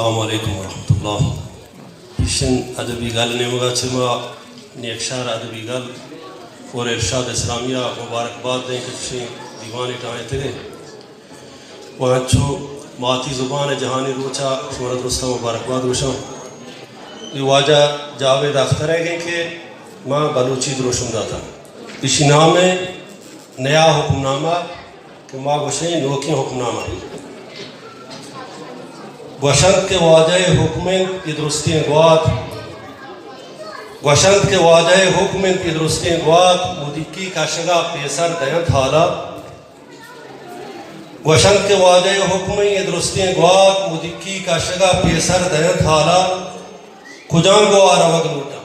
السلام علیکم ورحمۃ اللہ۔ پیشن ادبی گل نیمگا چہ ما نیکشہر ادبی گل اور ارشاد اسلامیہ مبارکباد دیں کہ چشیں دیوانے ٹاہینتگیں۔ و انچو ماتی زبان جہانی روچا شمارا درستاں مبارکباد گوشاں۔ اے واجہ جاوید اختر ء کہ ما بلوچی دروشم داتا۔ ایشی نام ء نیا حکم نامہ کہ ما گوشیں نوکیں حکم نامہ۔ گوشنت کہ واجہ حکم انت اے درستیں گوات۔ گوشنت کہ واجہ حکم انت اے درستیں گوات، مدیکی کشگا پیسر دینت حالا۔ گوشنت کہ واجہ حکم ایں اے درستیں گوات، مدیکی کشگا پیسر دینت حالا، کجام گوار روگ لوٹاں؟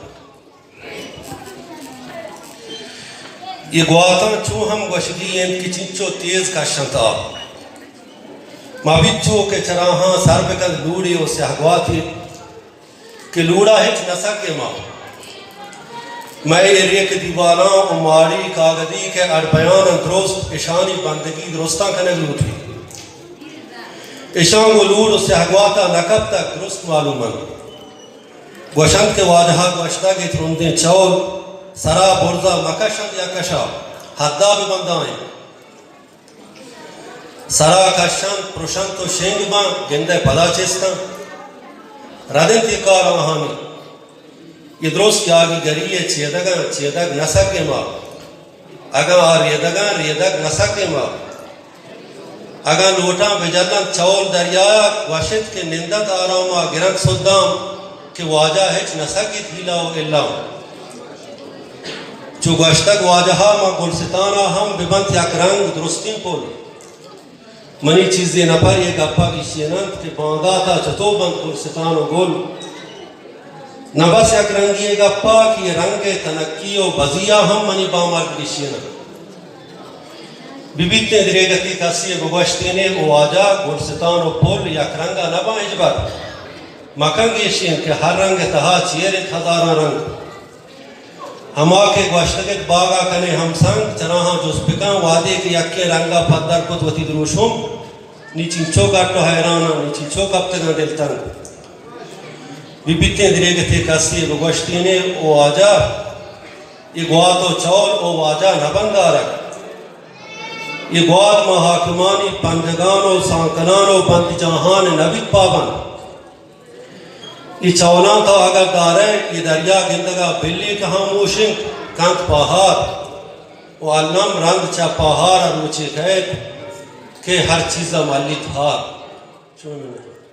اے گواتاں چو ہم گوشگی انت کہ چنچو تیز کشنت آپ۔ ما بیت چو کہ چراہاں سر بکن لوڑی و سیاہ گواتی۔ کہ لوڑا ہچ نہ سگے ما۔ مئے اے ریک دیوالاں و ماڑی کاگدی کہ اڑ بیان انت درست، اشانی بندگی درستاں کنگ لوٹی۔ اشاں گوں لوڑ و سیاہ گواتا نہ کپتگ، درست معلوم انت۔ گوشنت کہ واجہا گوشتگ اے ترندیں چول سرا برزا مکشنت یا کشا حدا ببندائیں۔ سرا کشنت، پرشنت و شنگ بنت، گندئے پدا چست انت۔ رد انت اے کار آہانی۔ اے درست یاگی گری ء چیدگاں، چیدگ نہ سگے ما۔ اگاں آ ریدگاں، ریدگ نہ سگے ما۔ اگاں لوٹاں بجلنت چول دریایا، گوشت کہ نندت آراما گرنت سدام۔ کہ واجہ ہچ نہ سگیت ہیلا و الام۔ چو گوشتگ واجہا ما گلستانا ہم ببنت یک رنگ درستیں پل۔ منی چیزے نپر اے گپا گیشیننت کہ بانگاتا چتو بنت گلستان و گل۔ نہ بس یک رنگی اے گپا کہ اے رنگ تنکی و بزیا ہم منی بامرد گیشیننت۔ ببیتیں دریگتی کسی بگوشتینے او واجہ گلستان و پل یک رنگا نباں ہچبر۔ مکن گیشین کہ ہر رنگ ء تہا چیر انت ہزاراں رنگ۔ ہما کہ گوشتگ ات باگا کنے ہمسنگ، چراہاں جست بکن، وہدے کہ یکیں رنگا پدر کت وتی دروشم، نی چنچو گٹ و حیراناں، نی چنچو کپتگاں دلتنگ۔ ببیتیں دریگتے کسے بگوشتینے او واجہ، اے گوات و چول او واجہ نبندارگ۔ اے گوات ما حاکمانی پنجگان و سانکلان و بندجاہان نبیت پابند۔ اے چولاں تو اگر دارئے، اے دریا گندگا بلی کہ ہاموش انت، کنت پاہار۔ و الم رند چہ پاہارا روچے کئیت کہ ہر چیزا ملیت ہار۔ چون انت؟